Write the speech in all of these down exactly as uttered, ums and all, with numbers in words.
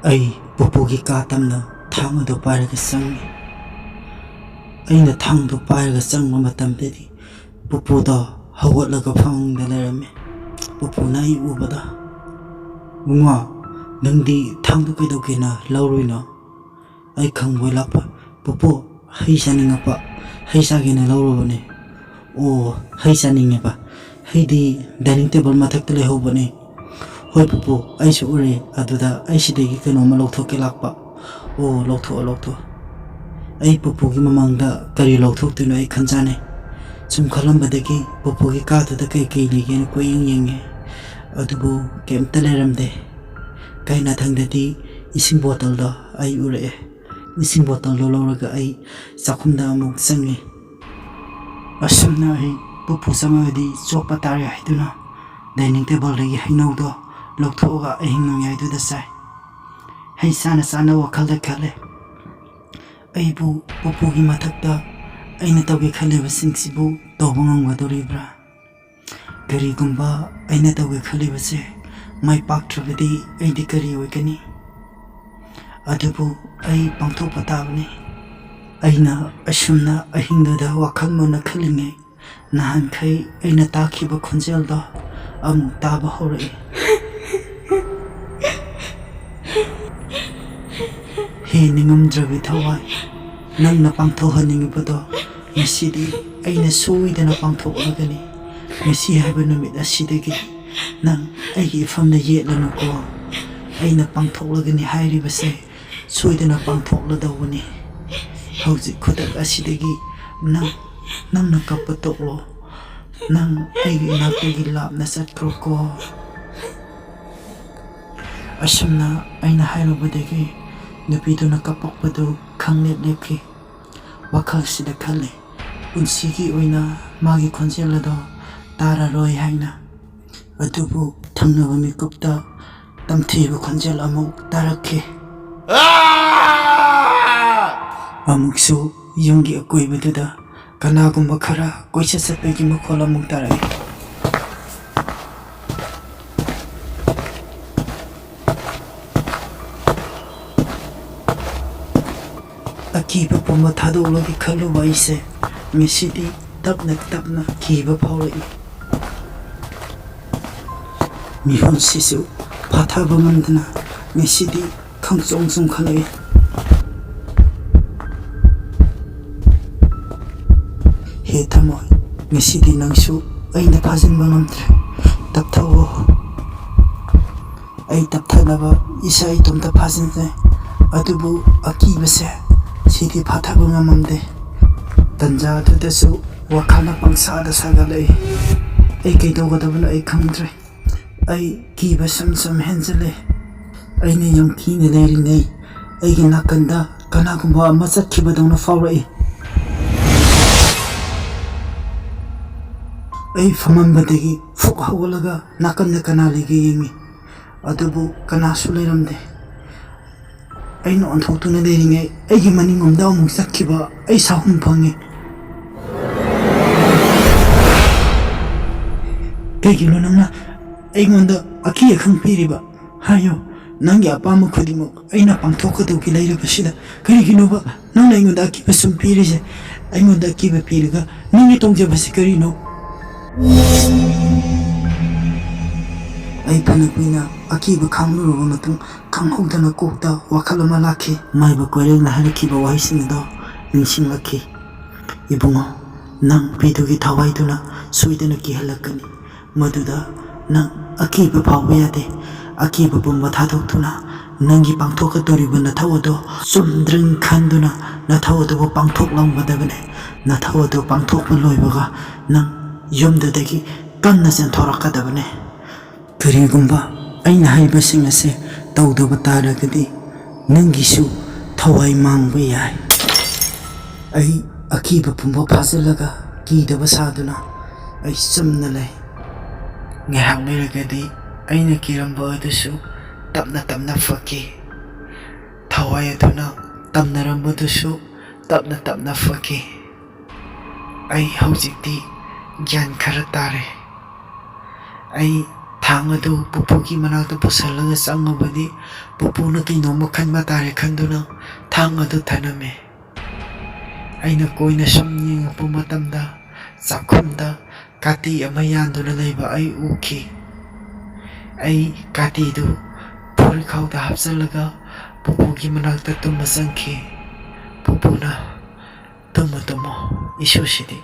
ꯑꯩ ꯄꯨꯄꯨꯒꯤ ꯀꯥ ꯇꯝꯅ ꯊꯥꯡ ꯑꯗꯨ ꯄꯥꯏꯔꯒ ꯆꯪꯉꯤ꯫ ꯑꯩꯅ ꯊꯥꯡꯗꯨ ꯄꯥꯏꯔꯒ ꯆꯪꯕ ꯃꯇꯝꯗꯗꯤ ꯄꯨꯄꯨꯗꯣ ꯍꯧꯒꯠꯂꯒ ꯐꯃꯨꯡꯗ ꯂꯩꯔꯝꯃꯤ꯫ ꯄꯨꯄꯨꯅ ꯑꯩ ꯎꯕꯗ, "ꯏꯕꯨꯡꯉꯣ, ꯅꯪꯗꯤ ꯊꯥꯡꯗꯨ ꯀꯩꯗꯧꯒꯦꯅ ꯂꯧꯔꯨꯏꯅꯣ?" ꯑꯩ ꯈꯪꯕꯣꯏ ꯂꯥꯛꯄ, "ꯄꯨꯄꯨ, ꯍꯩ ꯆꯥꯅꯤꯡꯉꯛꯄ, ꯍꯩ ꯆꯥꯒꯦꯅ ꯂꯧꯔꯨꯕꯅꯦ꯫" "ꯑꯣ, ꯍꯩ ꯆꯥꯅꯤꯡꯉꯦꯕ? ꯍꯩꯗꯤ dining table ꯃꯊꯛꯇ ꯂꯩꯍꯧꯕꯅꯦ꯫" "ꯍꯣꯏ ꯄꯨꯄꯨ, ꯑꯩꯁꯨ ꯎꯔꯦ, ꯑꯗꯨꯗ ꯑꯩ ꯁꯤꯗꯒꯤ ꯀꯩꯅꯣꯝꯃ ꯂꯧꯊꯣꯛꯀꯦ ꯂꯥꯛꯄ꯫" "ꯑꯣ, ꯂꯧꯊꯣꯛꯑꯣ, ꯂꯧꯊꯣꯛꯑꯣ꯫" ꯑꯩ ꯄꯨꯄꯨꯒꯤ ꯃꯃꯥꯡꯗ ꯀꯔꯤ ꯂꯧꯊꯣꯛꯇꯣꯏꯅꯣ ꯑꯩ ꯈꯟꯖꯥꯅꯩ꯫ ꯁꯨꯝ ꯈꯜꯂꯝꯕꯗꯒꯤ ꯄꯨꯄꯨꯒꯤ ꯀꯥꯗꯨꯗ ꯀꯩ ꯀꯩ ꯂꯩꯒꯦꯅ ꯀꯣꯏꯌꯦꯡ ꯌꯦꯡꯉꯦ꯫ ꯑꯗꯨꯕꯨ ꯀꯩꯝꯇ ꯂꯩꯔꯝꯗꯦ꯫ ꯀꯩꯅꯥꯊꯪꯗꯗꯤ ꯏꯁꯤꯡ ꯕꯣꯇꯜꯗꯣ ꯑꯩ ꯎꯔꯛꯑꯦ꯫ ꯏꯁꯤꯡ ꯕꯣꯇꯜꯗꯣ ꯂꯧꯔꯒ ꯑꯩ ꯆꯥꯛꯈꯨꯝꯗ ꯑꯃꯨꯛ ꯆꯪꯉꯤ꯫ ꯑꯁꯨꯝꯅ ꯑꯩ ꯄꯨꯄꯨ ꯆꯪꯉꯒꯗꯤ ꯆꯣꯞꯄ ꯇꯥꯔꯦ ꯍꯥꯏꯗꯨꯅ dining tableꯗꯒꯤ ꯍꯩꯅꯧꯗꯣ ꯂꯧꯊꯣꯛꯑꯒ ꯑꯍꯤꯡ ꯅꯣꯡꯌꯥꯏꯗꯨꯗ ꯆꯥꯏ꯫ ꯍꯩ ꯆꯥꯅ ꯆꯥꯅ ꯋꯥꯈꯜꯗ ꯈꯜꯂꯦ, "ꯑꯩꯕꯨ ꯄꯨꯄꯨꯒꯤ ꯃꯊꯛꯇ ꯑꯩꯅ ꯇꯧꯒꯦ ꯈꯜꯂꯤꯕꯁꯤꯡꯁꯤꯕꯨ ꯇꯧꯕ ꯉꯝꯒꯗꯧꯔꯤꯕ꯭ꯔꯥ? ꯀꯔꯤꯒꯨꯝꯕ ꯑꯩꯅ ꯇꯧꯒꯦ ꯈꯜꯂꯤꯕꯁꯦ ꯃꯥꯏ ꯄꯥꯛꯇ꯭ꯔꯕꯗꯤ ꯑꯩꯗꯤ ꯀꯔꯤ ꯑꯣꯏꯒꯅꯤ? ꯑꯗꯨꯕꯨ ꯑꯩ ꯄꯥꯡꯊꯣꯛꯄ ꯇꯥꯕꯅꯤ꯫" ꯑꯩꯅ ꯑꯁꯨꯝꯅ ꯑꯍꯤꯡꯗꯨꯗ ꯋꯥꯈꯜ ꯃꯨꯟꯅ ꯈꯜꯂꯤꯉꯩ, ꯅꯍꯥꯟꯈꯩ ꯑꯩꯅ ꯇꯥꯈꯤꯕ ꯈꯣꯟꯖꯦꯜꯗꯣ ꯑꯃꯨꯛ ꯇꯥꯕ ꯍꯧꯔꯛꯏ꯫ "ꯍꯦ ꯅꯤꯡꯉꯝꯗ꯭ꯔꯕꯤ ꯊꯋꯥꯏ, ꯅꯪꯅ ꯄꯥꯡꯊꯣꯛꯍꯟꯅꯤꯡꯉꯤꯕꯗꯣ ꯉꯁꯤꯗꯤ ꯑꯩꯅ ꯁꯣꯏꯗꯅ ꯄꯥꯡꯊꯣꯛꯂꯒꯅꯤ꯫ ꯉꯁꯤ ꯍꯥꯏꯕ ꯅꯨꯃꯤꯠ ꯑꯁꯤꯗꯒꯤ ꯅꯪ ꯑꯩꯒꯤ ꯏꯐꯝꯗ ꯌꯦꯠꯂꯅꯨꯀꯣ꯫ ꯑꯩꯅ ꯄꯥꯡꯊꯣꯛꯂꯒꯅꯤ ꯍꯥꯏꯔꯤꯕꯁꯦ ꯁꯣꯏꯗꯅ ꯄꯥꯡꯊꯣꯛꯂꯗꯧꯕꯅꯤ꯫ ꯍꯧꯖꯤꯛ ꯈꯨꯗꯛ ꯑꯁꯤꯗꯒꯤ ꯅꯪ, ꯅꯪꯅ ꯀꯞꯄ ꯇꯣꯛꯂꯣ꯫ ꯅꯪ ꯑꯩꯒꯤ ꯏꯅꯥꯛꯇꯒꯤ ꯂꯥꯞꯅ ꯆꯠꯈ꯭ꯔꯣꯀꯣ꯫" ꯑꯁꯨꯝꯅ ꯑꯩꯅ ꯍꯥꯏꯔꯨꯕꯗꯒꯤ ꯅꯨꯄꯤꯗꯨꯅ ꯀꯞꯄꯛꯄꯗꯨ ꯈꯪꯂꯦꯞ ꯂꯦꯞꯈꯤ꯫ ꯋꯥꯈꯜꯁꯤꯗ ꯈꯜꯂꯤ, ꯄꯨꯟꯁꯤꯒꯤ ꯑꯣꯏꯅ ꯃꯥꯒꯤ ꯈꯣꯟꯖꯦꯜ ꯑꯗꯣ ꯇꯥꯔꯔꯣꯏ ꯍꯥꯏꯅ꯫ ꯑꯗꯨꯕꯨ ꯊꯪꯅꯕ ꯃꯤꯀꯨꯞꯇ ꯇꯝꯊꯤꯕ ꯈꯣꯟꯖꯦꯜ ꯑꯃꯨꯛ ꯇꯥꯔꯛꯈꯤ꯫ ꯑꯃꯨꯛꯁꯨ ꯌꯨꯝꯒꯤ ꯑꯀꯣꯏꯕꯗꯨꯗ ꯀꯅꯥꯒꯨꯝꯕ ꯈꯔ ꯀꯣꯏꯆꯠ ꯆꯠꯄꯒꯤ ꯃꯈꯣꯜ ꯑꯃꯨꯛ ꯇꯥꯔꯛꯏ꯫ ꯑꯀꯤꯕ ꯄꯨꯝꯕ ꯊꯥꯗꯣꯛꯂꯒꯦ ꯈꯜꯂꯨꯕ ꯑꯩꯁꯦ ꯉꯁꯤꯗꯤ ꯇꯞꯅ ꯇꯞꯅ ꯀꯤꯕ ꯐꯥꯎꯔꯛꯏ꯫ ꯃꯤꯍꯨꯟꯁꯤꯁꯨ ꯐꯥꯊꯕ ꯉꯝꯗꯅ ꯉꯁꯤꯗꯤ ꯈꯪꯆꯣꯡ ꯆꯣꯡꯈꯠꯂꯛꯏ꯫ ꯍꯦ ꯊꯃꯣꯏ, ꯉꯁꯤꯗꯤ ꯅꯪꯁꯨ ꯑꯩꯅ ꯐꯥꯖꯤꯟꯕ ꯉꯝꯗ꯭ꯔꯦ꯫ ꯇꯞꯊꯧꯑꯣ꯫ ꯑꯩ ꯇꯞꯊꯅꯕ ꯏꯁꯥ ꯏꯇꯣꯝꯇ ꯐꯥꯖꯤꯟꯖꯩ, ꯑꯗꯨꯕꯨ ꯑꯀꯤꯕꯁꯦ ꯁꯤꯗꯤ ꯐꯥꯊꯕ ꯉꯝꯃꯝꯗꯦ꯫ ꯇꯟꯖꯥ ꯑꯗꯨꯗꯁꯨ ꯋꯥꯈꯜꯅ ꯄꯪꯁꯥꯗ ꯁꯥꯒꯠꯂꯛꯏ꯫ ꯑꯩ ꯀꯩꯗꯧꯒꯗꯕꯅꯣ ꯑꯩ ꯈꯪꯗ꯭ꯔꯦ꯫ ꯑꯩ ꯀꯤꯕ ꯁꯨꯝ ꯁꯨꯝ ꯍꯦꯟꯖꯤꯜꯂꯦ꯫ ꯑꯩꯅ ꯌꯥꯝ ꯀꯤꯅ ꯂꯩꯔꯤꯉꯩ ꯑꯩꯒꯤ ꯅꯥꯀꯟꯗ ꯀꯅꯥꯒꯨꯝꯕ ꯑꯃ ꯆꯠꯈꯤꯕꯗꯧꯅ ꯐꯥꯎꯔꯛꯏ꯫ ꯑꯩ ꯐꯝꯃꯝꯕꯗꯒꯤ ꯐꯨꯛ ꯍꯧꯒꯠꯂꯒ ꯅꯥꯀꯟꯗ ꯀꯅꯥ ꯂꯩꯒꯦ ꯌꯦꯡꯉꯤ, ꯑꯗꯨꯕꯨ ꯀꯅꯥꯁꯨ ꯂꯩꯔꯝꯗꯦ꯫ ꯑꯩꯅ ꯑꯣꯟꯊꯣꯛꯇꯨꯅ ꯂꯩꯔꯤꯉꯩ ꯑꯩꯒꯤ ꯃꯅꯤꯡꯂꯣꯝꯗ ꯑꯃꯨꯛ ꯆꯠꯈꯤꯕ ꯑꯩ ꯁꯥꯍꯨꯝ ꯐꯪꯉꯤ꯫ ꯀꯩꯒꯤꯅꯣ ꯅꯪꯅ ꯑꯩꯉꯣꯟꯗ ꯑꯀꯤ ꯑꯈꯪ ꯄꯤꯔꯤꯕ? ꯍꯥꯏꯌꯨ, ꯅꯪꯒꯤ ꯑꯄꯥꯝꯕ ꯈꯨꯗꯤꯡꯃꯛ ꯑꯩꯅ ꯄꯥꯡꯊꯣꯛꯀꯗꯧꯒꯤ ꯂꯩꯔꯕꯁꯤꯗ ꯀꯔꯤꯒꯤꯅꯣꯕ ꯅꯪꯅ ꯑꯩꯉꯣꯟꯗ ꯑꯀꯤꯕ ꯁꯨꯝ ꯄꯤꯔꯤꯁꯦ? ꯑꯩꯉꯣꯟꯗ ꯑꯀꯤꯕ ꯄꯤꯔꯒ ꯅꯪꯒꯤ ꯇꯣꯡꯖꯕꯁꯤ ꯀꯔꯤꯅꯣ? ꯑꯩ ꯐꯅ ꯀꯨꯏꯅ ꯑꯀꯤꯕ ꯈꯥꯡꯂꯨꯔꯕ ꯃꯇꯨꯡ, ꯈꯪꯍꯧꯗꯅ ꯀꯣꯛꯇ ꯋꯥꯈꯜ ꯑꯃ ꯂꯥꯛꯈꯤ꯫ ꯃꯥꯏꯕ ꯀꯣꯏꯔꯦꯜꯅ ꯍꯥꯏꯔꯛꯈꯤꯕ ꯋꯥꯍꯩꯁꯤꯡ ꯑꯗꯣ ꯅꯤꯡꯁꯤꯡꯂꯛꯈꯤ꯫ ꯏꯕꯨꯡꯉꯣ, ꯅꯪ ꯅꯨꯄꯤꯗꯨꯒꯤ ꯊꯋꯥꯏꯗꯨꯅ ꯁꯣꯏꯗꯅ ꯀꯤꯍꯜꯂꯛꯀꯅꯤ꯫ ꯃꯗꯨꯗ ꯅꯪ ꯑꯀꯤꯕ ꯐꯥꯎꯕ ꯌꯥꯗꯦ꯫ ꯑꯀꯤꯕ ꯄꯨꯝꯕ ꯊꯥꯗꯣꯛꯇꯨꯅ ꯅꯪꯒꯤ ꯄꯥꯡꯊꯣꯛꯀꯗꯧꯔꯤꯕ ꯅꯊꯧ ꯑꯗꯨ ꯆꯨꯝꯗ꯭ꯔꯤꯡ ꯈꯟꯗꯨꯅ ꯅꯊꯧ ꯑꯗꯨꯕꯨ ꯄꯥꯡꯊꯣꯛꯂꯝꯒꯗꯕꯅꯤ꯫ ꯅꯊꯧ ꯑꯗꯨ ꯄꯥꯡꯊꯣꯛꯄ ꯂꯣꯏꯕꯒ ꯅꯪ ꯌꯨꯝꯗꯨꯗꯒꯤ ꯀꯟꯅ ꯆꯦꯟꯊꯣꯔꯛꯀꯗꯕꯅꯤ꯫ ꯀꯔꯤꯒꯨꯝꯕ ꯑꯩꯅ ꯍꯥꯏꯕꯁꯤꯡ ꯑꯁꯤ ꯇꯧꯗꯕ ꯇꯥꯔꯒꯗꯤ ꯅꯪꯒꯤꯁꯨ ꯊꯋꯥꯏ ꯃꯥꯡꯕ ꯌꯥꯏ꯫ ꯑꯩ ꯑꯀꯤꯕ ꯄꯨꯝꯕ ꯐꯥꯖꯤꯜꯂꯒ ꯀꯤꯗꯕ ꯁꯥꯗꯨꯅ ꯑꯩ ꯆꯨꯝꯅ ꯂꯩ꯫ ꯉꯥꯏꯍꯥꯛ ꯂꯩꯔꯒꯗꯤ ꯑꯩꯅ ꯀꯤꯔꯝꯕ ꯑꯗꯨꯁꯨ ꯇꯞꯅ ꯇꯞꯅ ꯐꯈꯤ꯫ ꯊꯋꯥꯏ ꯑꯗꯨꯅ ꯇꯝꯅꯔꯝꯕꯗꯨꯁꯨ ꯇꯞꯅ ꯇꯞꯅ ꯐꯈꯤ꯫ ꯑꯩ ꯍꯧꯖꯤꯛꯇꯤ ꯒ꯭ꯌꯥꯟ ꯈꯔ ꯇꯥꯔꯦ꯫ ꯑꯩ ꯊꯥꯡ ꯑꯗꯨ ꯄꯨꯄꯨꯒꯤ ꯃꯅꯥꯛꯇ ꯄꯨꯁꯜꯂꯒ ꯆꯪꯉꯨꯕꯗꯤ ꯄꯨꯄꯨꯅ ꯀꯩꯅꯣꯝꯃ ꯈꯟꯕ ꯇꯥꯔꯦ ꯈꯟꯗꯨꯅ ꯊꯥꯡ ꯑꯗꯨ ꯊꯅꯝꯃꯦ꯫ ꯑꯩꯅ ꯀꯣꯏꯅ ꯁꯨꯝ ꯌꯦꯡꯉꯛꯄ ꯃꯇꯝꯗ ꯆꯥꯛꯈꯨꯝꯗ ꯀꯥꯇꯤ ꯑꯃ ꯌꯥꯟꯗꯨꯅ ꯂꯩꯕ ꯑꯩ ꯎꯈꯤ꯫ ꯑꯩ ꯀꯥꯇꯤꯗꯨ ꯐꯨꯔꯤꯠꯈꯥꯎꯗ ꯍꯥꯞꯆꯤꯜꯂꯒ ꯄꯨꯄꯨꯒꯤ ꯃꯅꯥꯛꯇ ꯇꯨꯝꯕ ꯆꯪꯈꯤ꯫ ꯄꯨꯄꯨꯅ, "ꯇꯨꯝꯃꯣ, ꯇꯨꯝꯃꯣ, ꯏꯁꯨꯁꯤꯗꯤ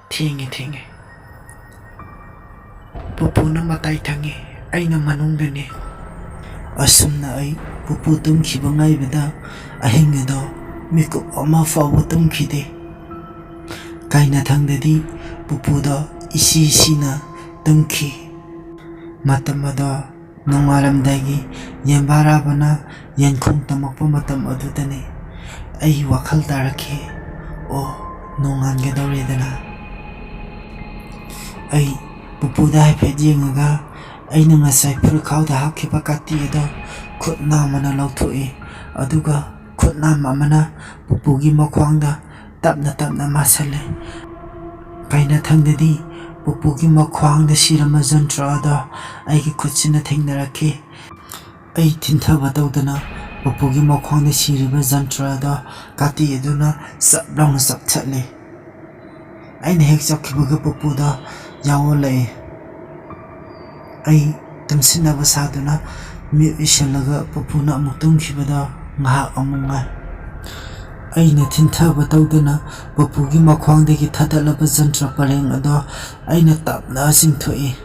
ꯊꯦꯡꯉꯦ, ꯊꯦꯡꯉꯦ"꯫ ꯄꯨꯄꯨꯅ ꯃꯇꯥꯏ ꯊꯪꯉꯤ, ꯑꯩꯅ ꯃꯅꯨꯡꯗꯅꯤ꯫ ꯑꯁꯨꯝꯅ ꯑꯩ ꯄꯨꯄꯨ ꯇꯨꯝꯈꯤꯕ ꯉꯥꯏꯕꯗ ꯑꯍꯤꯡ ꯑꯗꯣ ꯃꯤꯀꯨꯞ ꯑꯃ ꯐꯥꯎꯕ ꯇꯨꯝꯈꯤꯗꯦ꯫ ꯀꯥꯏꯅꯊꯪꯗꯗꯤ ꯄꯨꯄꯨꯗꯣ ꯏꯁꯤ ꯁꯤꯅ ꯇꯨꯝꯈꯤ꯫ ꯃꯇꯝ ꯑꯗꯣ ꯅꯣꯡꯉꯥꯜꯂꯝꯗꯥꯏꯒꯤ ꯌꯦꯟꯕꯥꯔꯥꯕꯅ ꯌꯦꯟꯈꯣꯡ ꯇꯝꯃꯛꯄ ꯃꯇꯝ ꯑꯗꯨꯗꯅꯤ꯫ ꯑꯩ ꯋꯥꯈꯜ ꯇꯥꯔꯛꯈꯤ, "ꯑꯣ, ꯅꯣꯡꯉꯥꯟꯒꯗꯧꯔꯦꯗꯅ"꯫ ꯑꯩ ꯄꯨꯄꯨꯗ ꯍꯥꯏꯐꯦꯠ ꯌꯦꯡꯉꯒ ꯑꯩꯅ ꯉꯁꯥꯏ ꯐꯨꯔꯤꯠꯈꯥꯎꯗ ꯍꯥꯞꯈꯤꯕ ꯀꯥꯇꯤ ꯑꯗꯣ ꯈꯨꯠ ꯅꯥꯝꯃꯅ ꯂꯧꯊꯣꯛꯏ, ꯑꯗꯨꯒ ꯈꯨꯠ ꯅꯥꯝꯃ ꯑꯃꯅ ꯄꯨꯄꯨꯒꯤ ꯃꯈ꯭ꯋꯥꯡꯗ ꯇꯞꯅ ꯇꯞꯅ ꯃꯥꯁꯜꯂꯦ꯫ ꯀꯥꯏꯅꯊꯪꯗꯗꯤ ꯄꯨꯄꯨꯒꯤ ꯃꯈ꯭ꯋꯥꯡꯗ ꯁꯤꯔꯝꯕ ꯖꯟꯇ꯭ꯔ ꯑꯗꯣ ꯑꯩꯒꯤ ꯈꯨꯠꯁꯤꯅ ꯊꯦꯡꯅꯔꯛꯈꯤ꯫ ꯑꯩ ꯊꯤꯟꯊꯕ ꯇꯧꯗꯅ ꯄꯨꯄꯨꯒꯤ ꯃꯈ꯭ꯋꯥꯡꯗ ꯁꯤꯔꯤꯕ ꯖꯟꯇ꯭ꯔ ꯑꯗꯣ ꯀꯥꯇꯤ ꯑꯗꯨꯅ ꯆꯞ ꯂꯥꯎꯅ ꯆꯞꯊꯠꯂꯦ꯫ ꯑꯩꯅ ꯍꯦꯛ ꯆꯞꯈꯤꯕꯒ ꯄꯨꯄꯨꯗ ꯌꯥꯑꯣꯜꯂꯛꯏ꯫ ꯑꯩ ꯇꯨꯝꯁꯤꯟꯅꯕ ꯁꯥꯗꯨꯅ ꯃꯤꯠ ꯎꯏꯁꯤꯜꯂꯒ ꯄꯨꯄꯨꯅ ꯑꯃꯨꯛ ꯇꯨꯝꯈꯤꯕꯗ ꯉꯥꯏꯍꯥꯛ ꯑꯃꯨꯛ ꯉꯥꯏ꯫ ꯑꯩꯅ ꯊꯤꯟꯊꯕ ꯇꯧꯗꯅ ꯄꯨꯄꯨꯒꯤ ꯃꯈ꯭ꯋꯥꯡꯗꯒꯤ ꯊꯥꯗꯠꯂꯕ ꯖꯟꯇ꯭ꯔ ꯄꯔꯦꯡ ꯑꯗꯣ ꯑꯩꯅ ꯇꯞꯅ ꯆꯤꯡꯊꯣꯛꯏ꯫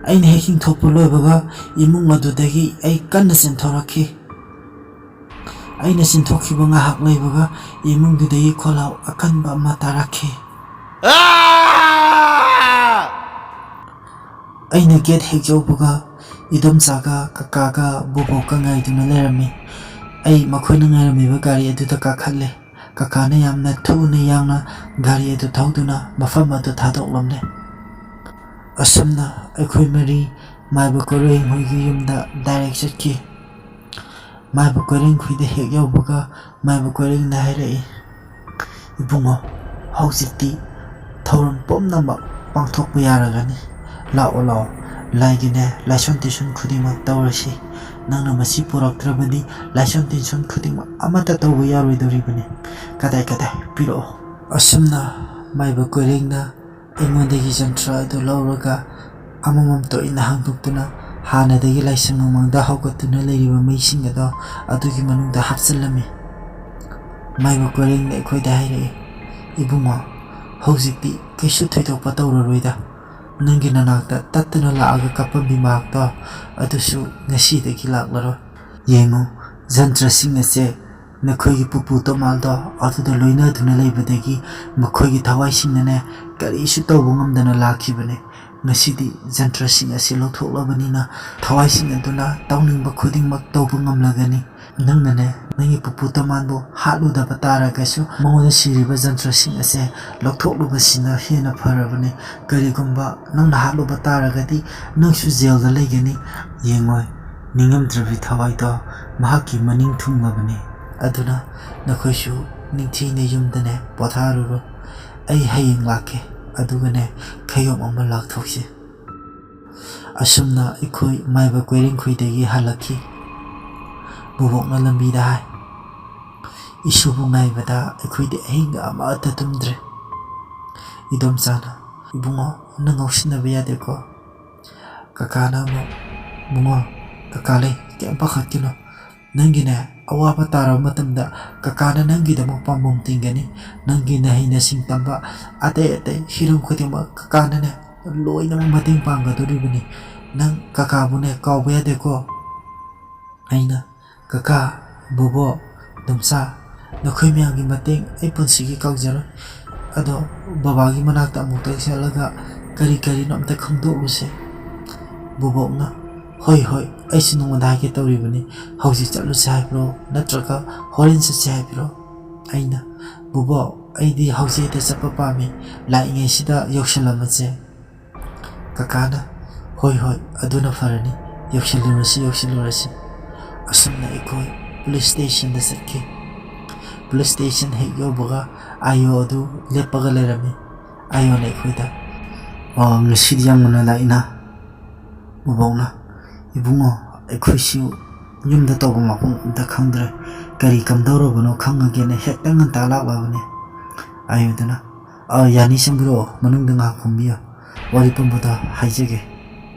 ꯑꯩꯅ ꯍꯦꯛ ꯆꯤꯡꯊꯣꯛꯄ ꯂꯣꯏꯕꯒ ꯏꯃꯨꯡ ꯑꯗꯨꯗꯒꯤ ꯑꯩ ꯀꯟꯅ ꯆꯦꯟꯊꯣꯔꯛꯈꯤ꯫ ꯑꯩꯅ ꯆꯦꯟꯊꯣꯛꯈꯤꯕ ꯉꯥꯏꯍꯥꯛ ꯂꯩꯕꯒ ꯏꯃꯨꯡꯗꯨꯗꯒꯤ ꯈꯣꯜꯂꯥꯎ ꯑꯀꯟꯕ ꯑꯃ ꯇꯥꯔꯛꯈꯤ꯫ ꯑꯩꯅ ꯒꯦꯠ ꯍꯦꯛ ꯌꯧꯕꯒ ꯏꯗꯣꯝꯆꯥꯒ ꯀꯀꯥꯒ ꯕꯣꯕꯣꯛꯀ ꯉꯥꯏꯗꯨꯅ ꯂꯩꯔꯝꯃꯤ꯫ ꯑꯩ ꯃꯈꯣꯏꯅ ꯉꯥꯏꯔꯝꯃꯤꯕ ꯒꯥꯔꯤ ꯑꯗꯨꯗ ꯀꯥꯈꯠꯂꯦ꯫ ꯀꯀꯥꯅ ꯌꯥꯝꯅ ꯊꯨꯅ ꯌꯥꯡꯅ ꯒꯥꯔꯤ ꯑꯗꯨ ꯊꯧꯗꯨꯅ ꯃꯐꯝ ꯑꯗꯨ ꯊꯥꯗꯣꯛꯂꯝꯂꯦ꯫ ꯑꯁꯨꯝꯅ ꯑꯩꯈꯣꯏ ꯃꯔꯤ ꯃꯥꯏꯕ ꯀꯣꯏꯔꯦꯡ ꯍꯣꯏꯒꯤ ꯌꯨꯝꯗ ꯗꯥꯏꯔꯦꯛ ꯆꯠꯈꯤ꯫ ꯃꯥꯏꯕ ꯀꯣꯏꯔꯦꯡ ꯈꯣꯏꯗ ꯍꯦꯛ ꯌꯧꯕꯒ ꯃꯥꯏꯕ ꯀꯣꯏꯔꯦꯡꯅ ꯍꯥꯏꯔꯛꯏ, "ꯏꯕꯨꯡꯉꯣ, ꯍꯧꯖꯤꯛꯇꯤ ꯊꯧꯔꯝ ꯄꯨꯝꯅꯃꯛ ꯄꯥꯡꯊꯣꯛꯄ ꯌꯥꯔꯒꯅꯤ꯫ ꯂꯥꯛꯑꯣ, ꯂꯥꯛꯑꯣ, ꯂꯥꯏꯒꯤꯅꯦ ꯂꯥꯏꯁꯣꯟ ꯇꯤꯁꯣꯟ ꯈꯨꯗꯤꯡꯃꯛ ꯇꯧꯔꯁꯤ꯫ ꯅꯪꯅ ꯃꯁꯤ ꯄꯨꯔꯛꯇ꯭ꯔꯕꯗꯤ ꯂꯥꯏꯁꯣꯟ ꯇꯤꯟꯁꯣꯟ ꯈꯨꯗꯤꯡꯃꯛ ꯑꯃꯠꯇ ꯇꯧꯕ ꯌꯥꯔꯣꯏꯗꯧꯔꯤꯕꯅꯤ꯫ ꯀꯗꯥꯏ ꯀꯗꯥꯏ ꯄꯤꯔꯛꯑꯣ꯫ ꯑꯁꯨꯝꯅ ꯃꯥꯏꯕ ꯀꯣꯏꯔꯦꯡꯅ ꯑꯩꯉꯣꯟꯗꯒꯤ ꯖꯟꯇ꯭ꯔ ꯑꯗꯨ ꯂꯧꯔꯒ ꯑꯃꯃꯝꯇ ꯑꯣꯏꯅ ꯍꯥꯡꯗꯣꯛꯇꯨꯅ ꯍꯥꯟꯅꯗꯒꯤ ꯂꯥꯏꯁꯪ ꯃꯃꯥꯡꯗ ꯍꯧꯒꯠꯇꯨꯅ ꯂꯩꯔꯤꯕ ꯃꯩꯁꯤꯡ ꯑꯗꯣ ꯑꯗꯨꯒꯤ ꯃꯅꯨꯡꯗ ꯍꯥꯞꯆꯤꯜꯂꯝꯃꯤ꯫ ꯃꯥꯏꯕ ꯀꯣꯏꯔꯦꯡꯅ ꯑꯩꯈꯣꯏꯗ ꯍꯥꯏꯔꯛꯏ, "ꯏꯕꯨꯡꯉꯣ, ꯍꯧꯖꯤꯛꯇꯤ ꯀꯩꯁꯨ ꯊꯣꯏꯗꯣꯛꯄ ꯇꯧꯔꯔꯣꯏꯗ꯫ ꯅꯪꯒꯤ ꯅꯅꯥꯛꯇ ꯇꯠꯇꯅ ꯂꯥꯛꯑꯒ ꯀꯞꯄꯝꯕꯤ ꯃꯍꯥꯛꯇꯣ ꯑꯗꯨꯁꯨ ꯉꯁꯤꯗꯒꯤ ꯂꯥꯛꯂꯔꯣꯏ꯫ ꯌꯦꯡꯉꯨ, ꯖꯟꯇ꯭ꯔꯁꯤꯡ ꯑꯁꯦ ꯅꯈꯣꯏꯒꯤ ꯄꯨꯄꯨ ꯇꯣꯃꯥꯜꯗꯣ ꯑꯗꯨꯗ ꯂꯣꯏꯅꯗꯨꯅ ꯂꯩꯕꯗꯒꯤ ꯃꯈꯣꯏꯒꯤ ꯊꯋꯥꯏꯁꯤꯡꯅꯅꯦ ꯀꯔꯤꯁꯨ ꯇꯧꯕ ꯉꯝꯗꯅ ꯂꯥꯛꯈꯤꯕꯅꯤ꯫ ꯉꯁꯤꯗꯤ ꯖꯟꯇ꯭ꯔꯁꯤꯡ ꯑꯁꯤ ꯂꯧꯊꯣꯛꯂꯕꯅꯤꯅ ꯊꯋꯥꯏꯁꯤꯡ ꯑꯗꯨꯅ ꯇꯧꯅꯤꯡꯕ ꯈꯨꯗꯤꯡꯃꯛ ꯇꯧꯕ ꯉꯝꯂꯒꯅꯤ꯫ ꯅꯪꯅꯅꯦ ꯅꯪꯒꯤ ꯄꯨꯄꯨ ꯇꯣꯃꯥꯟꯕꯨ ꯍꯥꯠꯂꯨꯗꯕ ꯇꯥꯔꯒꯁꯨ ꯃꯉꯣꯟꯗ ꯁꯤꯔꯤꯕ ꯖꯟꯇ꯭ꯔꯁꯤꯡ ꯑꯁꯦ ꯂꯧꯊꯣꯛꯂꯨꯕꯁꯤꯅ ꯍꯦꯟꯅ ꯐꯔꯕꯅꯤ꯫ ꯀꯔꯤꯒꯨꯝꯕ ꯅꯪꯅ ꯍꯥꯠꯂꯨꯕ ꯇꯥꯔꯒꯗꯤ ꯅꯪꯁꯨ ꯖꯦꯜꯗ ꯂꯩꯒꯅꯤ꯫ ꯌꯦꯡꯉꯣꯏ, ꯅꯤꯡꯉꯝꯗ꯭ꯔꯕꯤ ꯊꯋꯥꯏꯗꯣ ꯃꯍꯥꯛꯀꯤ ꯃꯅꯤꯡ ꯊꯨꯡꯂꯕꯅꯤ꯫ ꯑꯗꯨꯅ ꯅꯈꯣꯏꯁꯨ ꯅꯤꯡꯊꯤꯅ ꯌꯨꯝꯗꯅꯦ ꯄꯣꯊꯥꯔꯨꯔꯣ꯫ ꯑꯩ ꯍꯌꯦꯡ ꯂꯥꯛꯀꯦ, ꯑꯗꯨꯒꯅꯦ ꯈꯌꯣꯝ ꯑꯃ ꯂꯥꯛꯊꯣꯛꯁꯤ꯫" ꯑꯁꯨꯝꯅ ꯑꯩꯈꯣꯏ ꯃꯥꯏꯕ ꯀꯣꯏꯔꯦꯡꯈꯣꯏꯗꯒꯤ ꯍꯜꯂꯛꯈꯤ꯫ ꯕꯣꯕꯣꯛꯅ ꯂꯝꯕꯤꯗ ꯍꯥꯏ, "ꯏꯁꯨꯕꯨ ꯉꯥꯏꯕꯗ ꯑꯩꯈꯣꯏꯗꯤ ꯑꯍꯤꯡꯒ ꯑꯃꯠꯇ ꯇꯨꯝꯗ꯭ꯔꯦ꯫" ꯏꯗꯣꯝꯆꯥꯅ, "ꯏꯕꯨꯡꯉꯣ, ꯅꯪ ꯉꯥꯎꯁꯤꯟꯅꯕ ꯌꯥꯗꯦꯀꯣ꯫" ꯀꯀꯥꯅ ꯑꯃꯨꯛ, "ꯏꯕꯨꯡꯉꯣ, ꯀꯀꯥ ꯂꯩ, ꯀꯩꯝ ꯄꯥꯈꯠꯀꯅꯨ꯫ ꯅꯪꯒꯤꯅꯦ ꯑꯋꯥꯕ ꯇꯥꯔꯕ ꯃꯇꯝꯗ ꯀꯀꯥꯅ ꯅꯪꯒꯤꯗꯃꯛ ꯄꯥꯝꯕꯣꯝ ꯇꯤꯡꯒꯅꯤ꯫ ꯅꯪꯒꯤ ꯅꯍꯩ ꯅꯁꯤꯡ ꯇꯝꯕ ꯑꯇꯩ ꯑꯇꯩ ꯍꯤꯔꯝ ꯈꯨꯗꯤꯡꯃꯛ ꯀꯀꯥꯅꯅꯦ ꯂꯣꯏꯅꯃꯛ ꯃꯇꯦꯡ ꯄꯥꯡꯒꯗꯣꯔꯤꯕꯅꯤ꯫ ꯅꯪ ꯀꯀꯥꯕꯨꯅꯦ ꯀꯥꯎꯕ ꯌꯥꯗꯦꯀꯣ꯫" ꯑꯩꯅ, "ꯀꯀꯥ, ꯕꯣꯕꯣꯛ, ꯏꯗꯣꯝꯆꯥ, ꯅꯈꯣꯏ ꯃꯌꯥꯝꯒꯤ ꯃꯇꯦꯡ ꯑꯩ ꯄꯨꯟꯁꯤꯒꯤ ꯀꯥꯎꯖꯔꯣꯏ꯫ ꯑꯗꯣ ꯕꯕꯥꯒꯤ ꯃꯅꯥꯛꯇ ꯑꯃꯨꯛꯇ ꯆꯠꯂꯒ ꯀꯔꯤ ꯀꯔꯤꯅꯣ ꯑꯝꯇ ꯈꯪꯗꯣꯛꯂꯨꯁꯦ꯫" ꯕꯣꯕꯣꯛꯅ, "ꯍꯣꯏ, ꯍꯣꯏ, ꯑꯩꯁꯨ ꯅꯉꯣꯟꯗ ꯍꯥꯏꯒꯦ ꯇꯧꯔꯤꯕꯅꯤ꯫ ꯍꯧꯖꯤꯛ ꯆꯠꯂꯨꯁꯦ ꯍꯥꯏꯕ꯭ꯔꯣ, ꯅꯠꯇ꯭ꯔꯒ ꯍꯣꯔꯦꯟ ꯆꯠꯁꯦ ꯍꯥꯏꯕ꯭ꯔꯣ?" ꯑꯩꯅ, "ꯕꯣꯕꯣꯛ, ꯑꯩꯗꯤ ꯍꯧꯖꯤꯛ ꯍꯦꯛꯇ ꯆꯠꯄ ꯄꯥꯝꯃꯤ꯫ ꯂꯥꯛꯏꯉꯩꯁꯤꯗ ꯌꯧꯁꯜꯂꯝꯃꯁꯦ꯫" ꯀꯀꯥꯅ, "ꯍꯣꯏ, ꯍꯣꯏ, ꯑꯗꯨꯅ ꯐꯔꯅꯤ꯫ ꯌꯧꯁꯤꯜꯂꯨꯔꯁꯤ, ꯌꯧꯁꯤꯜꯂꯨꯔꯁꯤ꯫" ꯑꯁꯨꯝꯅ ꯑꯩꯈꯣꯏ ꯄꯨꯂꯤꯁ ꯁ꯭ꯇꯦꯁꯟꯗ ꯆꯠꯈꯤ꯫ ꯄꯨꯂꯤꯁ ꯁ꯭ꯇꯦꯁꯟ ꯍꯦꯛ ꯌꯧꯕꯒ ꯑꯥꯏ ꯑꯣ ꯑꯗꯨ ꯂꯦꯞꯄꯒ ꯂꯩꯔꯝꯃꯤ꯫ ꯑꯥꯏ ꯑꯣꯅ ꯑꯩꯈꯣꯏꯗ, "ꯑꯣ, ꯉꯁꯤꯗꯤ ꯌꯥꯝ ꯉꯟꯅ ꯂꯥꯛꯏꯅ?" ꯕꯣꯕꯣꯛꯅ, "ꯏꯕꯨꯡꯉꯣ, ꯑꯩꯈꯣꯏꯁꯨ ꯌꯨꯝꯗ ꯇꯧꯕ ꯃꯐꯝ ꯑꯝꯇ ꯈꯪꯗ꯭ꯔꯦ꯫ ꯀꯔꯤ ꯀꯝꯗꯧꯔꯕꯅꯣ ꯈꯪꯉꯒꯦꯅ ꯍꯦꯛꯇ ꯉꯟꯇꯥ ꯂꯥꯛꯂꯕꯅꯦ꯫ ꯑꯌꯣꯗꯨꯅ, "ꯑ, ꯌꯥꯅꯤ, ꯆꯪꯕꯤꯔꯛꯑꯣ, ꯃꯅꯨꯡꯗ ꯉꯥꯏꯍꯥꯛ ꯐꯝꯕꯤꯌꯨ, ꯋꯥꯔꯤ ꯄꯨꯝꯕꯗꯣ ꯍꯥꯏꯖꯒꯦ"꯫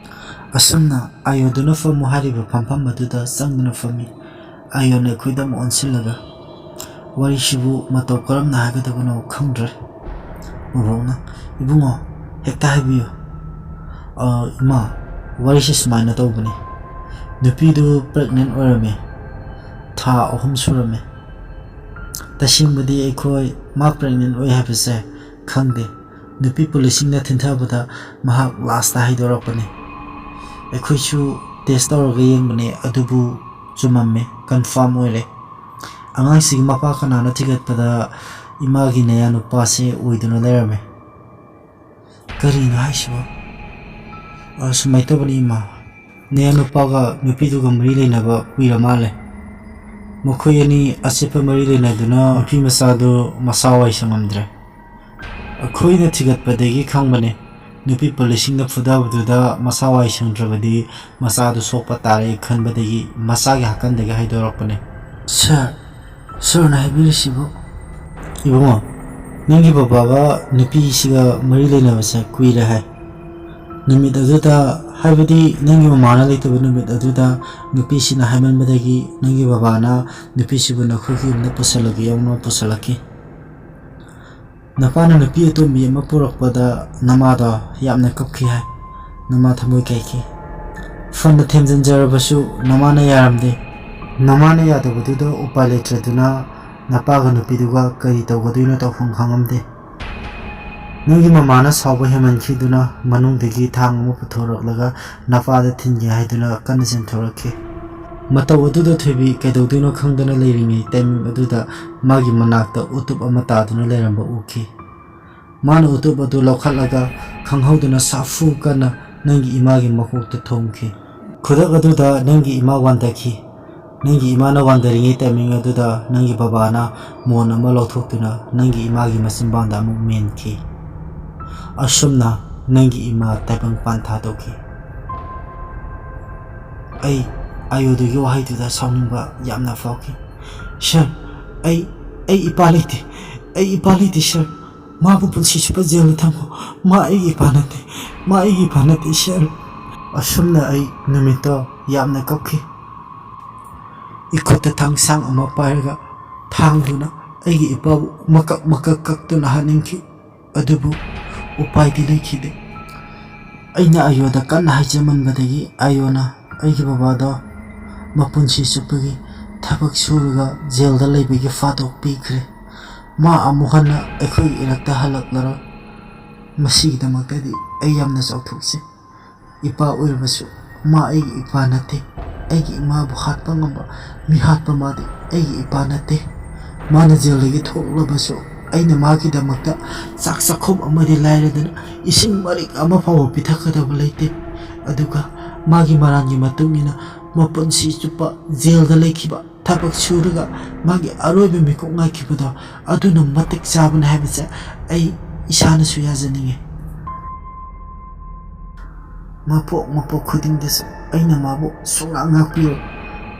ꯑꯁꯨꯝꯅ ꯑꯌꯣꯗꯨꯅ ꯐꯝꯃꯨ ꯍꯥꯏꯔꯤꯕ ꯐꯝꯐꯝ ꯑꯗꯨꯗ ꯆꯪꯗꯨꯅ ꯐꯝꯃꯤ꯫ ꯑꯌꯣꯟꯅ ꯑꯩꯈꯣꯏꯗ ꯑꯃꯨꯛ ꯑꯣꯟꯁꯤꯜꯂꯒ, "ꯋꯥꯔꯤꯁꯤꯕꯨ ꯃꯇꯧ ꯀꯔꯝꯅ ꯍꯥꯏꯒꯗꯕꯅꯣ ꯈꯪꯗ꯭ꯔꯦ"꯫ ꯃꯕꯣꯛꯅ, "ꯏꯕꯨꯡꯉꯣ, ꯍꯦꯛꯇ ꯍꯥꯏꯕꯤꯌꯨ"꯫ "ꯑ, ꯏꯃꯥ, ꯋꯥꯔꯤꯁꯤ ꯁꯨꯃꯥꯏꯅ ꯇꯧꯕꯅꯤ꯫ ꯅꯨꯄꯤꯗꯨ pregnant ꯑꯣꯏꯔꯝꯃꯤ꯫ ꯊꯥ ꯑꯍꯨꯝ ꯁꯨꯔꯝꯃꯤ꯫ ꯇꯁꯦꯡꯕꯗꯤ ꯑꯩꯈꯣꯏ ꯃꯥ pregnant ꯑꯣꯏ ꯍꯥꯏꯕꯁꯦ ꯈꯪꯗꯦ꯫ ꯅꯨꯄꯤ ꯄꯨꯂꯤꯁꯁꯤꯡꯅ ꯊꯤꯟꯊꯕꯗ ꯃꯍꯥꯛ last ꯍꯥꯏꯗꯣꯔꯛꯄꯅꯤ꯫ ꯑꯩꯈꯣꯏꯁꯨ test ꯇꯧꯔꯒ ꯌꯦꯡꯕꯅꯦ, ꯑꯗꯨꯕꯨ ꯆꯨꯝꯃꯝꯃꯦ, confirm ꯑꯣꯏꯔꯦ꯫ ꯑꯉꯥꯡꯁꯤꯒꯤ ꯃꯄꯥ ꯀꯅꯥꯅ ꯊꯤꯒꯠꯄꯗ ꯏꯃꯥꯒꯤ ꯅꯌꯥꯅꯨꯄꯥꯁꯦ ꯑꯣꯏꯗꯨꯅ ꯂꯩꯔꯝꯃꯦ"꯫ "ꯀꯔꯤꯅꯣ ꯍꯥꯏꯁꯤꯕꯣ?" "ꯑ, ꯁꯨꯃꯥꯏꯅ ꯇꯧꯕꯅꯤ ꯏꯃꯥ, ꯅꯌꯥꯅꯨꯄꯥꯒ ꯅꯨꯄꯤꯗꯨꯒ ꯃꯔꯤ ꯂꯩꯅꯕ ꯀꯨꯏꯔ ꯃꯥꯜꯂꯦ꯫ ꯃꯈꯣꯏ ꯑꯅꯤ ꯑꯆꯦꯠꯄ ꯃꯔꯤ ꯂꯩꯅꯗꯨꯅ ꯅꯨꯄꯤ ꯃꯆꯥꯗꯨ ꯃꯁꯥ ꯋꯥꯏ ꯁꯪꯉꯝꯗ꯭ꯔꯦ꯫ ꯑꯩꯈꯣꯏꯅ ꯊꯤꯒꯠꯄꯗꯒꯤ ꯈꯪꯕꯅꯦ, ꯅꯨꯄꯤ ꯄꯨꯂꯤꯁꯁꯤꯡꯅ ꯐꯨꯗꯕꯗꯨꯗ ꯃꯁꯥ ꯋꯥꯏ ꯁꯪꯗ꯭ꯔꯕꯗꯤ ꯃꯆꯥꯗꯨ ꯁꯣꯛꯄ ꯇꯥꯔꯦ ꯈꯟꯕꯗꯒꯤ ꯃꯆꯥꯒꯤ ꯍꯥꯀꯟꯗꯒꯤ ꯍꯥꯏꯗꯣꯔꯛꯄꯅꯦ"꯫ "Sir, sirꯅ ꯍꯥꯏꯕꯤꯔꯤꯁꯤꯕꯨ?" "ꯏꯕꯨꯡꯉꯣ, ꯅꯪꯒꯤ ꯕꯕꯥꯒ ꯅꯨꯄꯤꯁꯤꯒ ꯃꯔꯤ ꯂꯩꯅꯕꯁꯦ ꯀꯨꯏꯔꯦ ꯍꯥꯏ꯫ ꯅꯨꯃꯤꯠ ꯑꯗꯨꯗ, ꯍꯥꯏꯕꯗꯤ ꯅꯪꯒꯤ ꯃꯃꯥꯅ ꯂꯩꯇꯕ ꯅꯨꯃꯤꯠ ꯑꯗꯨꯗ, ꯅꯨꯄꯤꯁꯤꯅ ꯍꯥꯏꯃꯟꯕꯗꯒꯤ ꯅꯪꯒꯤ ꯕꯕꯥꯅ ꯅꯨꯄꯤꯁꯤꯕꯨ ꯅꯈꯣꯏꯒꯤ ꯌꯨꯝꯗ ꯄꯨꯁꯜꯂꯒꯦ ꯌꯥꯎꯅ ꯄꯨꯁꯜꯂꯛꯈꯤ꯫ ꯅꯄꯥꯅ ꯅꯨꯄꯤ ꯑꯇꯣꯝꯕꯤ ꯑꯃ ꯄꯨꯔꯛꯄꯗ ꯅꯃꯥꯗꯣ ꯌꯥꯝꯅ ꯀꯞꯈꯤ ꯍꯥꯏ꯫ ꯅꯃꯥ ꯊꯃꯣꯏ ꯀꯥꯏꯈꯤ꯫ ꯐꯅ ꯊꯦꯝꯖꯤꯟꯖꯔꯕꯁꯨ ꯅꯃꯥꯅ ꯌꯥꯔꯝꯗꯦ꯫ ꯅꯃꯥꯅ ꯌꯥꯗꯕꯗꯨꯗ ꯎꯄꯥꯏ ꯂꯩꯇ꯭ꯔꯗꯨꯅ ꯅꯄꯥꯒ ꯅꯨꯄꯤꯗꯨꯒ ꯀꯔꯤ ꯇꯧꯒꯗꯣꯏꯅꯣ ꯇꯧꯐꯝ ꯈꯪꯉꯝꯗꯦ꯫ ꯅꯪꯒꯤ ꯃꯃꯥꯅ ꯁꯥꯎꯕ ꯍꯦꯟꯃꯟꯈꯤꯗꯨꯅ ꯃꯅꯨꯡꯗꯒꯤ ꯊꯥꯡ ꯑꯃ ꯄꯨꯊꯣꯔꯛꯂꯒ ꯅꯄꯥꯗ ꯊꯤꯟꯒꯦ ꯍꯥꯏꯗꯨꯅ ꯀꯟꯅ ꯆꯦꯟꯊꯣꯔꯛꯈꯤ꯫ ꯃꯇꯧ ꯑꯗꯨꯗ ꯊꯣꯏꯕꯤ ꯀꯩꯗꯧꯗꯣꯏꯅꯣ ꯈꯪꯗꯅ ꯂꯩꯔꯤꯉꯩ timing ꯑꯗꯨꯗ ꯃꯥꯒꯤ ꯃꯅꯥꯛꯇ ꯎꯇꯨꯞ ꯑꯃ ꯇꯥꯗꯨꯅ ꯂꯩꯔꯝꯕ ꯎꯈꯤ꯫ ꯃꯥꯅ ꯎꯇꯨꯞ ꯑꯗꯨ ꯂꯧꯈꯠꯂꯒ ꯈꯪꯍꯧꯗꯅ ꯁꯥꯐꯨ ꯀꯟꯅ ꯅꯪꯒꯤ ꯏꯃꯥꯒꯤ ꯃꯀꯣꯛꯇ ꯊꯣꯝꯈꯤ꯫ ꯈꯨꯗꯛ ꯑꯗꯨꯗ ꯅꯪꯒꯤ ꯏꯃꯥ ꯋꯥꯟꯊꯈꯤ꯫ ꯅꯪꯒꯤ ꯏꯃꯥꯅ ꯋꯥꯟꯊꯔꯤꯉꯩ timing ꯑꯗꯨꯗ ꯅꯪꯒꯤ ꯕꯕꯥꯅ ꯃꯣꯟ ꯑꯃ ꯂꯧꯊꯣꯛꯇꯨꯅ ꯅꯪꯒꯤ ꯏꯃꯥꯒꯤ ꯃꯆꯤꯟꯕꯥꯟꯗ ꯑꯃꯨꯛ ꯃꯦꯟꯈꯤ꯫ ꯑꯁꯨꯝꯅ ꯅꯪꯒꯤ ꯏꯃꯥ ꯇꯥꯏꯕꯪꯄꯥꯟ ꯊꯥꯗꯣꯛꯈꯤ꯫ ꯑꯩ ꯑꯌꯣꯗꯨꯒꯤ ꯋꯥꯍꯩꯗꯨꯗ ꯁꯥꯎꯅꯤꯡꯕ ꯌꯥꯝꯅ ꯐꯥꯎꯈꯤ꯫ "ꯁꯥꯔ, ꯑꯩ, ꯑꯩ ꯏꯄꯥ ꯂꯩꯇꯦ꯫ ꯑꯩ ꯏꯄꯥ ꯂꯩꯇꯦ, ꯁꯥꯔ꯫ ꯃꯥꯕꯨ ꯄꯨꯟꯁꯤ ꯆꯨꯞꯄ ꯖꯦꯜꯗ ꯊꯝꯃꯣ꯫ ꯃꯥ ꯑꯩꯒꯤ ꯏꯄꯥ ꯅꯠꯇꯦ꯫ ꯃꯥ ꯑꯩꯒꯤ ꯏꯄꯥ ꯅꯠꯇꯦ, ꯁꯥꯔ꯫" ꯑꯁꯨꯝꯅ ꯑꯩ ꯅꯨꯃꯤꯠꯇꯣ ꯌꯥꯝꯅ ꯀꯞꯈꯤ꯫ ꯏꯈꯨꯠꯇ ꯊꯥꯡꯁꯥꯡ ꯑꯃ ꯄꯥꯏꯔꯒ ꯊꯥꯡꯗꯨꯅ ꯑꯩꯒꯤ ꯏꯄꯥꯕꯨ ꯃꯀꯛ ꯃꯀꯛ ꯀꯛꯇꯨꯅ ꯍꯥꯠꯅꯤꯡꯈꯤ꯫ ꯑꯗꯨꯕꯨ ꯎꯄꯥꯏꯗꯤ ꯂꯩꯈꯤꯗꯦ꯫ ꯑꯩꯅ ꯑꯌꯣꯗ ꯀꯟꯅ ꯍꯥꯏꯖꯃꯟꯕꯗꯒꯤ ꯑꯌꯣꯅ ꯑꯩꯒꯤ ꯕꯕꯥꯗꯣ ꯃꯄꯨꯟꯁꯤ ꯆꯨꯞꯄꯒꯤ ꯊꯕꯛ ꯁꯨꯔꯒ ꯖꯦꯜꯗ ꯂꯩꯕꯒꯤ ꯐꯥꯗꯣꯛ ꯄꯤꯈ꯭ꯔꯦ꯫ ꯃꯥ ꯑꯃꯨꯛ ꯍꯟꯅ ꯑꯩꯈꯣꯏꯒꯤ ꯏꯔꯛꯇ ꯍꯜꯂꯛꯂꯔꯣꯏ꯫ ꯃꯁꯤꯒꯤꯗꯃꯛꯇꯗꯤ ꯑꯩ ꯌꯥꯝꯅ ꯆꯥꯎꯊꯣꯛꯆꯩ꯫ ꯏꯄꯥ ꯑꯣꯏꯔꯕꯁꯨ ꯃꯥ ꯑꯩꯒꯤ ꯏꯄꯥ ꯅꯠꯇꯦ꯫ ꯑꯩꯒꯤ ꯏꯃꯥꯕꯨ ꯍꯥꯠꯄ ꯉꯝꯕ ꯃꯤ ꯍꯥꯠꯄ ꯃꯥꯗꯤ ꯑꯩꯒꯤ ꯏꯄꯥ ꯅꯠꯇꯦ꯫ ꯃꯥꯅ ꯖꯦꯜꯗꯒꯤ ꯊꯣꯛꯂꯕꯁꯨ ꯑꯩꯅ ꯃꯥꯒꯤꯗꯃꯛꯇ ꯆꯥꯛ ꯆꯥꯛꯈꯨꯝ ꯑꯃꯗꯤ ꯂꯥꯏꯔꯗꯅ ꯏꯁꯤꯡ ꯃꯔꯤꯛ ꯑꯃ ꯐꯥꯎꯕ ꯄꯤꯊꯛꯀꯗꯕ ꯂꯩꯇꯦ꯫ ꯑꯗꯨꯒ ꯃꯥꯒꯤ ꯃꯔꯥꯜꯒꯤ ꯃꯇꯨꯡ ꯏꯟꯅ ꯃꯄꯨꯟꯁꯤ ꯆꯨꯞꯄ ꯖꯦꯜꯗ ꯂꯩꯈꯤꯕ, ꯊꯕꯛ ꯁꯨꯔꯒ ꯃꯥꯒꯤ ꯑꯔꯣꯏꯕ ꯃꯤꯀꯨꯞ ꯉꯥꯏꯈꯤꯕꯗꯣ ꯑꯗꯨꯅ ꯃꯇꯤꯛ ꯆꯥꯕꯅꯤ ꯍꯥꯏꯕꯁꯦ ꯑꯩ ꯏꯁꯥꯅꯁꯨ ꯌꯥꯖꯅꯤꯡꯉꯤ꯫ ꯃꯄꯣꯛ ꯃꯄꯣꯛ ꯈꯨꯗꯤꯡꯗꯁꯨ ꯑꯩꯅ ꯃꯥꯕꯨ ꯁꯨꯡꯉꯥꯛ ꯉꯥꯛꯄꯤꯔꯣꯏ꯫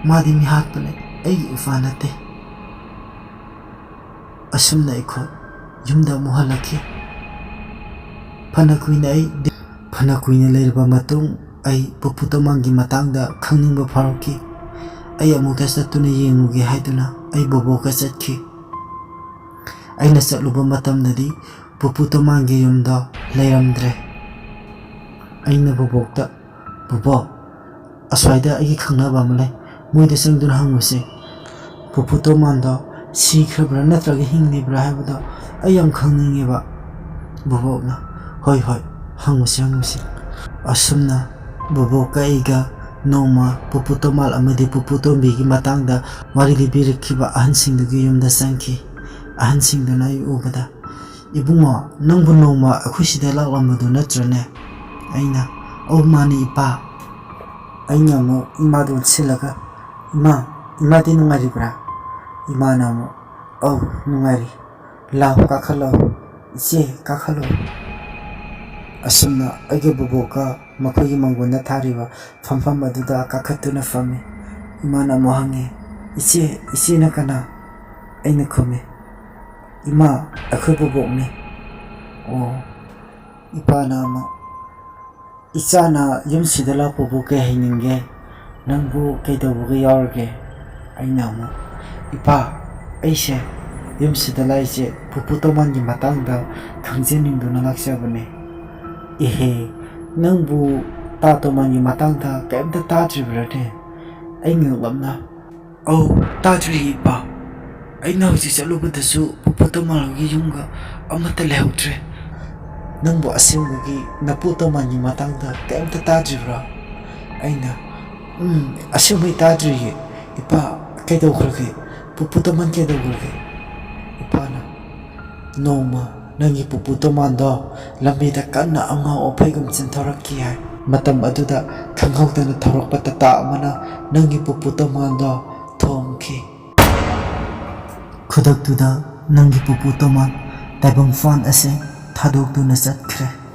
ꯃꯥꯗꯤ ꯃꯤꯍꯥꯠꯄꯅꯦ, ꯑꯩꯒꯤ ꯏꯄꯥ ꯅꯠꯇꯦ꯫ ꯑꯁꯨꯝꯅ ꯑꯩꯈꯣꯏ ꯌꯨꯝꯗ ꯑꯃꯨꯛ ꯍꯜꯂꯛꯈꯤ꯫ ꯐꯅ ꯀꯨꯏꯅ ꯑꯩ ꯐꯅ ꯀꯨꯏꯅ ꯂꯩꯔꯕ ꯃꯇꯨꯡ ꯑꯩ ꯄꯨꯄꯨ ꯇꯣꯃꯥꯟꯒꯤ ꯃꯇꯥꯡꯗ ꯈꯪꯅꯤꯡꯕ ꯐꯥꯎꯔꯛꯈꯤ꯫ ꯑꯩ ꯑꯃꯨꯛꯇ ꯆꯠꯇꯨꯅ ꯌꯦꯡꯉꯨꯒꯦ ꯍꯥꯏꯗꯨꯅ ꯑꯩ ꯕꯣꯕꯣꯛꯀ ꯆꯠꯈꯤ꯫ ꯑꯩꯅ ꯆꯠꯂꯨꯕ ꯃꯇꯝꯗꯗꯤ ꯄꯨꯄꯨ ꯇꯣꯃꯥꯟꯒꯤ ꯌꯨꯝꯗꯣ ꯂꯩꯔꯝꯗ꯭ꯔꯦ꯫ ꯑꯩꯅ ꯕꯣꯕꯣꯛꯇ, "ꯕꯣꯕꯣꯛ, ꯑꯁ꯭ꯋꯥꯏꯗ ꯑꯩꯒꯤ ꯈꯪꯅꯕ ꯑꯃ ꯂꯩ, ꯃꯣꯏꯗ ꯆꯪꯗꯨꯅ ꯍꯪꯉꯨꯁꯦ꯫ ꯄꯨꯄꯨ ꯇꯣꯃꯥꯟꯗꯣ ꯁꯤꯈ꯭ꯔꯕ꯭ꯔꯥ ꯅꯠꯇ꯭ꯔꯒ ꯍꯤꯡꯂꯤꯕ꯭ꯔꯥ ꯍꯥꯏꯕꯗꯣ ꯑꯩ ꯌꯥꯝ ꯈꯪꯅꯤꯡꯉꯦꯕ꯫" ꯕꯣꯕꯣꯛꯅ, "ꯍꯣꯏ, ꯍꯣꯏ, ꯍꯪꯉꯨꯁꯦ, ꯍꯪꯉꯨꯁꯦ꯫" ꯑꯁꯨꯝꯅ ꯕꯣꯕꯣꯛꯀ ꯑꯩꯒ ꯅꯣꯡꯃ ꯄꯨꯄꯨ ꯇꯣꯃꯥꯟ ꯑꯃꯗꯤ ꯄꯨꯄꯨ ꯇꯣꯝꯕꯤꯒꯤ ꯃꯇꯥꯡꯗ ꯋꯥꯔꯤ ꯂꯤꯕꯤꯔꯛꯈꯤꯕ ꯑꯍꯟꯁꯤꯡꯗꯨꯒꯤ ꯌꯨꯝꯗ ꯆꯪꯈꯤ꯫ ꯑꯍꯟꯁꯤꯡꯗꯨꯅ ꯑꯩ ꯎꯕꯗ, "ꯏꯕꯨꯡꯉꯣ, ꯅꯪꯕꯨ ꯅꯣꯡꯃ ꯑꯩꯈꯣꯏ ꯁꯤꯗ ꯂꯥꯛꯂꯝꯕꯗꯨ ꯅꯠꯇ꯭ꯔꯅꯦ?" ꯑꯩꯅ, "ꯑꯧ, ꯃꯥꯅꯤ, ꯏꯄꯥ꯫" ꯑꯩꯅ ꯑꯃꯨꯛ ꯏꯃꯥꯗ ꯑꯣꯟꯁꯤꯜꯂꯒ, "ꯏꯃꯥ, ꯏꯃꯥꯗꯤ ꯅꯨꯡꯉꯥꯏꯔꯤꯕ꯭ꯔꯥ?" ꯏꯃꯥꯅ ꯑꯃꯨꯛ, "ꯑꯧ, ꯅꯨꯡꯉꯥꯏꯔꯤ꯫ ꯂꯥꯎ, ꯀꯥꯈꯠꯂꯣ꯫ ꯏꯆꯦ, ꯀꯥꯈꯠꯂꯣ꯫" ꯑꯁꯨꯝꯅ ꯑꯩꯒꯤ ꯕꯣꯕꯣꯛꯀ ꯃꯈꯣꯏꯒꯤ ꯃꯪꯒꯣꯟꯗ ꯊꯥꯔꯤꯕ ꯐꯝꯐꯝ ꯑꯗꯨꯗ ꯀꯥꯈꯠꯇꯨꯅ ꯐꯝꯃꯤ꯫ ꯏꯃꯥꯅ ꯑꯃꯨꯛ ꯍꯪꯉꯤ, "ꯏꯆꯦ, ꯏꯆꯦꯅ ꯀꯅꯥ?" ꯑꯩꯅ ꯈꯨꯝꯃꯤ, "ꯏꯃꯥ, ꯑꯩꯈꯣꯏ ꯕꯣꯕꯣꯛꯅꯤ꯫" ꯑꯣ꯫ ꯏꯄꯥꯅ ꯑꯃꯨꯛ, "ꯏꯆꯥꯅ ꯌꯨꯝꯁꯤꯗ ꯂꯥꯛꯄꯕꯨ ꯀꯩ ꯍꯩꯅꯤꯡꯒꯦ? ꯅꯪꯕꯨ ꯀꯩꯗꯧꯕꯒ ꯌꯥꯎꯔꯒꯦ?" ꯑꯩꯅ ꯑꯃꯨꯛ, "ꯏꯄꯥ, ꯑꯩꯁꯦ ꯌꯨꯝꯁꯤꯗ ꯂꯥꯛꯏꯁꯦ ꯄꯨꯄꯨ ꯇꯣꯃꯥꯟꯒꯤ ꯃꯇꯥꯡꯗ ꯈꯪꯖꯅꯤꯡꯗꯨꯅ ꯂꯥꯛꯆꯕꯅꯦ꯫" "ꯏꯍꯦ, ꯅꯪꯕꯨ ꯇꯥ ꯇꯣꯃꯥꯟꯒꯤ ꯃꯇꯥꯡꯗ ꯀꯔꯤꯝꯇ ꯇꯥꯗ꯭ꯔꯤꯕ꯭ꯔꯥꯅꯦ?" ꯑꯩ ꯉꯛꯂꯞꯅ, "ꯑꯧ, ꯇꯥꯗ꯭ꯔꯤꯌꯦ ꯏꯄꯥ꯫ ꯑꯩꯅ ꯍꯧꯖꯤꯛ ꯆꯠꯂꯨꯕꯗꯁꯨ ꯄꯨꯄꯨ ꯇꯣꯃꯥꯟꯒꯤ ꯌꯨꯝꯒ ꯑꯃꯠꯇ ꯂꯩꯍꯧꯗ꯭ꯔꯦ꯫" "ꯅꯪꯕꯨ ꯑꯁꯦꯡꯕꯒꯤ ꯅꯄꯨ ꯇꯣꯃꯥꯟꯒꯤ ꯃꯇꯥꯡꯗ ꯀꯔꯤꯝꯇ ꯇꯥꯗ꯭ꯔꯤꯕ꯭ꯔꯥ?" ꯑꯩꯅ, "ꯎꯝ, ꯑꯁꯦꯡꯕꯩ ꯇꯥꯗ꯭ꯔꯤꯌꯦ꯫ ꯏꯄꯥ, ꯀꯩꯗꯧꯈ꯭ꯔꯒꯦ? ꯄꯨꯄꯨ ꯇꯣꯃꯥꯟ ꯀꯩꯗꯧꯈ꯭ꯔꯒꯦ?" ꯏꯄꯥꯅ, "ꯅꯣꯡꯃ ꯅꯪꯒꯤ ꯄꯨꯄꯨ ꯇꯣꯃꯥꯟꯗꯣ ꯂꯝꯕꯤꯗ ꯀꯟꯅ ꯑꯉꯥꯎ ꯑꯐꯩꯒꯨꯝ ꯆꯦꯟꯊꯣꯔꯛꯈꯤ ꯍꯥꯏ꯫ ꯃꯇꯝ ꯑꯗꯨꯗ ꯈꯪꯍꯧꯗꯅ ꯊꯧꯔꯛꯄ ꯇꯥꯇꯥ ꯑꯃꯅ ꯅꯪꯒꯤ ꯄꯨꯄꯨ ꯇꯣꯃꯥꯟꯗꯣ ꯊꯣꯝꯈꯤ꯫ ꯈꯨꯗꯛꯇꯨꯗ ꯅꯪꯒꯤ ꯄꯨꯄꯨ ꯇꯣꯃꯥꯟ ꯇꯥꯏꯕꯪ ꯐꯥꯟ ꯑꯁꯤ ꯊꯥꯗꯣꯛꯇꯨꯅ ꯆꯠꯈ꯭ꯔꯦ꯫"